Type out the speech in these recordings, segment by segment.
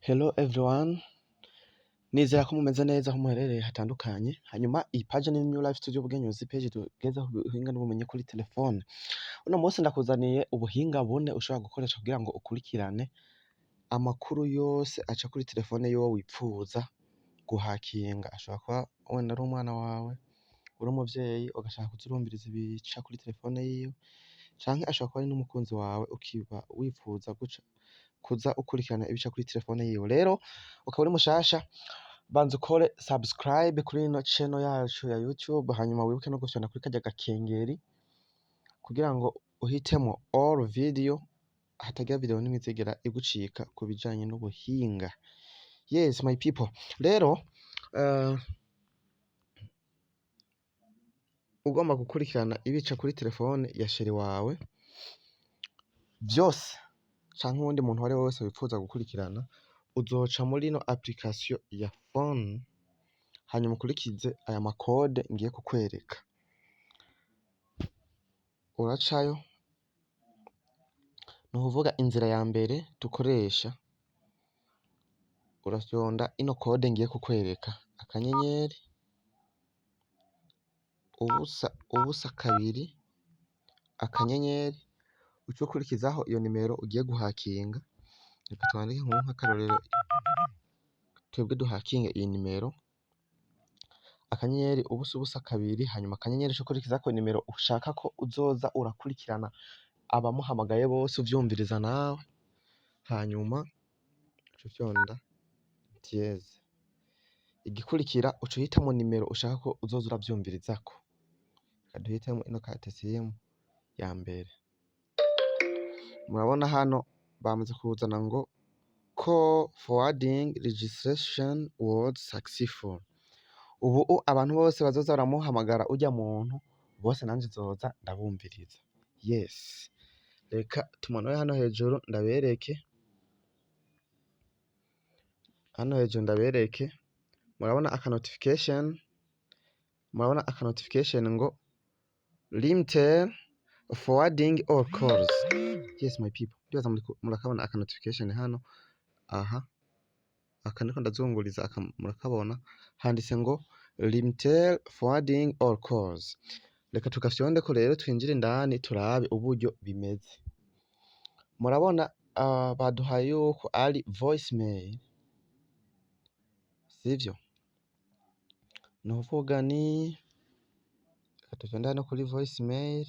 Hello everyone, nizera ko mumeze neza aho muherereye hatandukanye. Hanyuma iyi page ni New Life Studio Bugenyuzi, page tugezaho ubuhinga n'ubumenyi kuri telefone. Uno munsi ndakuzaniye ubuhinga bune ushobora gukoresha kugira ngo ukurikirane amakuru yose aca kuri telefone y'uwo wipfuza guhakinga. Ashobora kuba wenda ari umwana wawe, uri umuvyeyi ugashaka kuza urumviriza ibica kuri telefone yiwe, canke ashobora kuba ari n'umukunzi wawe, ukiba wifuza guca kuza ukurikirana ibica kuri telefone yiwe. Rero ukaba uri mushasha, banza ukore subscribe kuri ino channel yacu ya YouTube, hanyuma wibuke no gufyonda kuri karya gakengeri kugira ngo uhitemo all video, hatagira video nimwe izigera igucika ku bijanye n'ubuhinga. Yes, my people, rero ugomba gukurikirana ibica kuri telefone ya chéri wawe vyose, canke uwundi muntu uwariwe wese wipfuza gukurikirana, uzoca muri ino application ya phone, hanyuma ukurikize aya makode ngiye kukwereka. Uracayo, ni ukuvuga inzira ya mbere dukoresha, urafyonda ino code ngiye kukwereka: *002*, uce ukurikizaho iyo nimero ugiye guhakinga. Reka twandike nk'ubu nk'akarorero, twebwe duhakinge iyi nimero: *002, hanyuma akanyenyeri, uce ukurikizako nimero ushaka ko uzoza urakurikirana abamuhamagaye bose, uvyumviriza nawe, hanyuma uca ufyonda dièse. Igikurikira, uca uhitamwo nimero ushaka ko uzoza uravyumvirizako. Reka duhitemwo ino carte SIM ya mbere. Murabona hano bamaze kuzana ngo "Call forwarding registration was successful". Ubu abantu bose bazoza baramuhamagara urya muntu bose, nanje nzoza ndabumviriza. Yes, reka tumanure hano hejuru ndabereke. Hano hejuru ndabereke, murabona aka notification, murabona aka notification ngo "Limiter forwarding all calls". Yes, my people, ndibaza murakabona aka notification hano. Aha aka niko ndazunguriza aka, murakabona handitse ngo "Limiter forwarding all calls". Reka tugafyondeko rero, twinjire indani turabe uburyo bimeze. Murabona baduhaye yuko ari voicemail, sivyo? Ni ukuvuga ni reka dufyonde hano kuri voicemail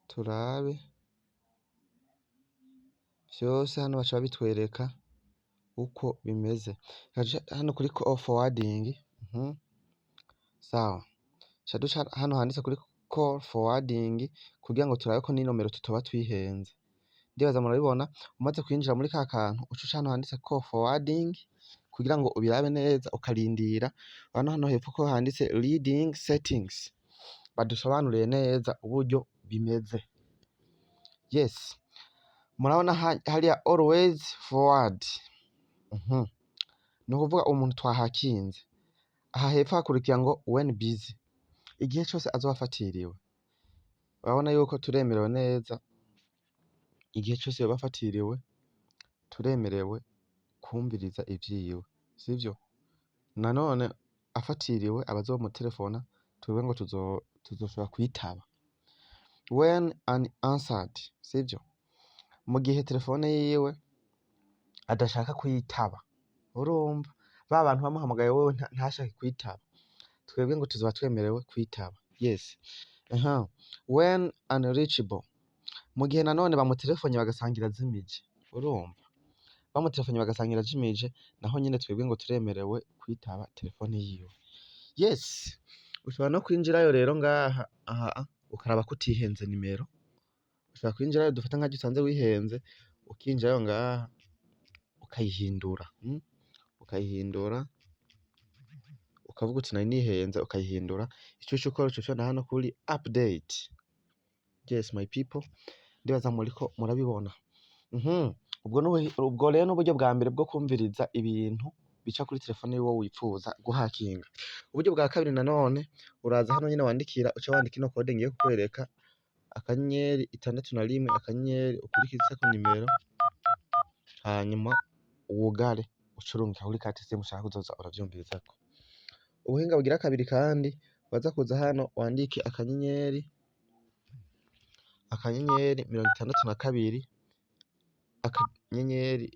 turabe vyose. Hano baca babitwereka uko bimeze. Hano kuri call forwarding, sawa, ca duca hano handitse kuri call forwarding kugira ngo turabe ko n'inomero tutoba twihenze. Ndibaza murabibona. Umaze kwinjira muri ka kantu, uca uca hano handitse call forwarding kugira ngo ubirabe neza, ukarindira. Urabona hano hepfo ko handitse reading settings, badusobanuriye neza uburyo bimeze. Yes, murabona hariya always forward, ni ukuvuga umuntu twahakinze. Aha hepfo hakurikira ngo when busy, igihe cose azoba afatiriwe. Urabona yuko turemerewe neza, igihe cose yoba afatiriwe turemerewe kumviriza ivyiwe, sivyo? Nanone afatiriwe, abazomutelefona twebwe ngo tuzoshobora kwitaba. When unanswered, sivyo? Mu gihe telefone yiwe adashaka kuyitaba, urumva ba bantu bamuhamagaye, wewe ntashake kwitaba, twebwe ngo tuzoba twemerewe kwitaba. Yes. Aha when unreachable, mu gihe nanone bamutelefone bagasanga irazimije, urumva bamutelefone bagasanga irazimije, naho nyene twebwe ngo turemerewe kwitaba telefone yiwe. Yes, ushobora no kwinjirayo rero ngaha aha, ukaraba ko utihenze nimero. Ushobora kwinjirayo, dufate nkaho usanze wihenze, ukinjirayo ngaha ukayihindura, Ukayihindura, ukavuga uti "Nari nihenze", ukayihindura. Ico uca ukora, uca ufyonda hano kuri update. Yes, my people, ndibaza muriko murabibona. Ubwo rero n'uburyo bwa mbere bwo kumviriza ibintu bica kuri telefone y'uwo wipfuza guhakinga. Uburyo bwa kabiri nanone, uraza hano nyene wandikira, uca wandika ino code ngiye kukwereka: *61*, ukurikizeko nimero, Hanyuma wugare, uce urungika kuri carte SIM ushaka kuzoza uravyumvirizako. Ubuhinga bugira kabiri kandi, uraza kuza hano wandike akanyenyeri, akanyenyeri 62, akanyenyeri,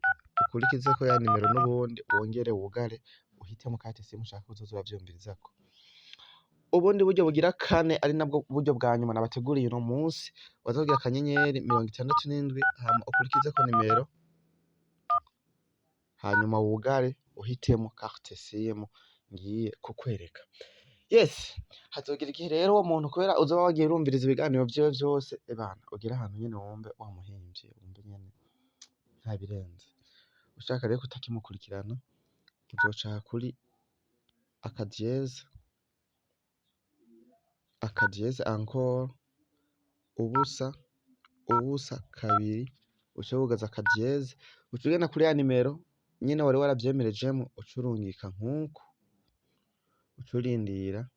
ukurikizeko ya nimero n'ubundi, wongere wugare, uhitemo carte SIM ushaka kuzoza uravyumvirizako. Ubundi buryo bugira kane, ari nabwo buryo bwa nyuma nabateguriye uno munsi, waza kugira akanyenyeri 67, hama ukurikizeko nimero, hanyuma wugare, uhitemo carte SIM ngiye kukwereka. Yes, hazogira igihe rero uwo muntu, kubera uzoba wagiye urumviriza ibiganiro vyiwe vyose, ebana ugire ahantu nyene wumve wamuhimvye, wumve nyene nta birenze. Ushaka rero kutakimukurikirana, uzoca kuri akadièse, akadièse encore, ubusa, ubusa, kabiri, uce wugaza akadièse, uce ugenda kuri ya nimero nyene wari waravyemerejemwo, uce urungika nkuku, uce urindira.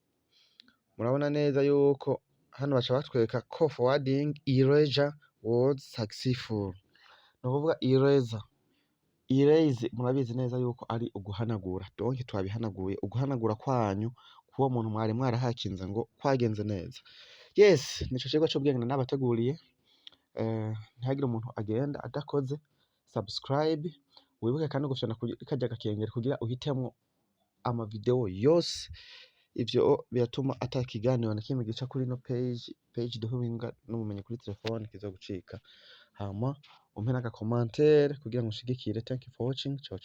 Murabona neza yuko hano baca batwereka ko forwarding erasure was successful. Ni ukuvuga erasure, erase murabizi neza yuko ari uguhanagura, donc twabihanaguye. Uguhanagura kwanyu k'uwo muntu mwari mwarahakinze ngo kwagenze neza. Yes, nico cigwa c'ubwenge nabateguriye. Ntihagire umuntu agenda adakoze subscribe. Wibuke kandi gufyonda kuri karya gakengeri kugira uhitemwo ama video yose. Ivyo biratuma ata kiganiro na kimwe gica kuri ino page duha ubuhinga n'ubumenyi kuri telefone kizogucika. Hama umpe n'aga commentaire kugira ngo ushigikire. Thank you for watching. Ciao ciao.